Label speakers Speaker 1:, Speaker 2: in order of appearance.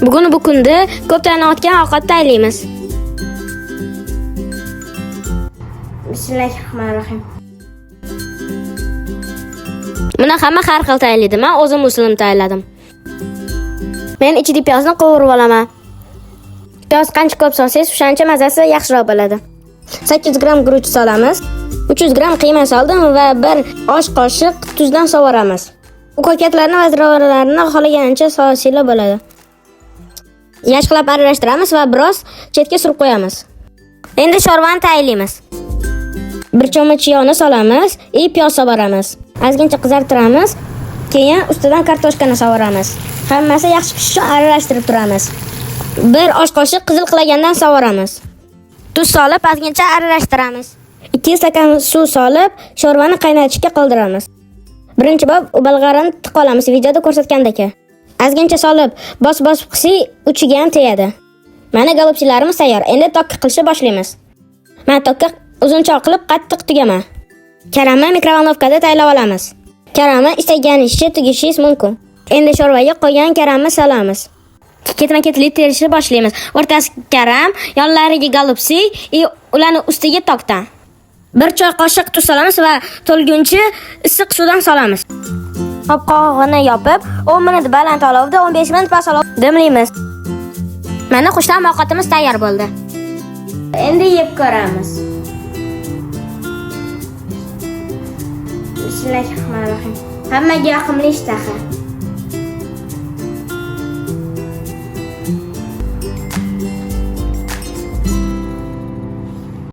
Speaker 1: Bugun bu kunda ko'p tayyorlanayotgan ovqat tayyorlaymiz.
Speaker 2: Bismillahirrohmanirrohim.
Speaker 1: Buni hamma har xil tayyorlaydi. Men o'zim usulim tayyorladim. Men ichida piyozni qovurib olaman. Piyoz qancha ko'p solsangiz, o'shancha mazasi yaxshiroq bo'ladi. 800 gramm guruch solamiz. 300 gramm qiyma soldim va bir osh qoshiq tuzdan sovoramiz. Ko'katlarni va ziravorlarni xohlagancha solsanglar bo'ladi. Yaxshilab aralashtiramiz va biroz chetga surib qo'yamiz. Endi sho'rvani tayyorlaymiz. Bir cho'mich yog'ni solamiz va piyoz sovoramiz. Ozgincha qizartiramiz, keyin ustidan kartoshkani sovoramiz. Hammasi yaxshi pishishi uchun aralashtirib turamiz. Bir osh qoshiq qizil qilagandan sovoramiz. Tuz solib ozgincha aralashtiramiz. 2 stakan suv solib, sho'rvani qaynatishga qoldiramiz. Birinchi bob bolg'arini tiqib olamiz videoda ko'rsatgandek. Ozgincha solib, bosib-bosib qilsak, uchiga ham tegadi. Mana golubchilarimiz tayyor. Endi tokka qilishni boshlaymiz. Men tokka uzunchoq qilib qattiq tugaman. Karamni mikrovolnovkada tayyorlab olamiz. Karamni istaganingizcha tugishingiz mumkin. Endi sho'rvaga qo'ygan karamni solamiz. Ketma-ketlik terishni boshlaymiz. O'rtasi karam, yonlariga golubsi, ularni ustiga tokdan. Bir choy qoshiq tuz solamiz va to'lguncha issiq suvdan solamiz. Qopqog'ini yopib, 10 minut baland olovda, 15 minut past olovda dimlaymiz. Mana xushtam ovqatimiz tayyor bo'ldi.
Speaker 2: Endi yeb ko'ramiz. Bismillahirrohmanirrohim. Hammaga yoqimli ishtaha.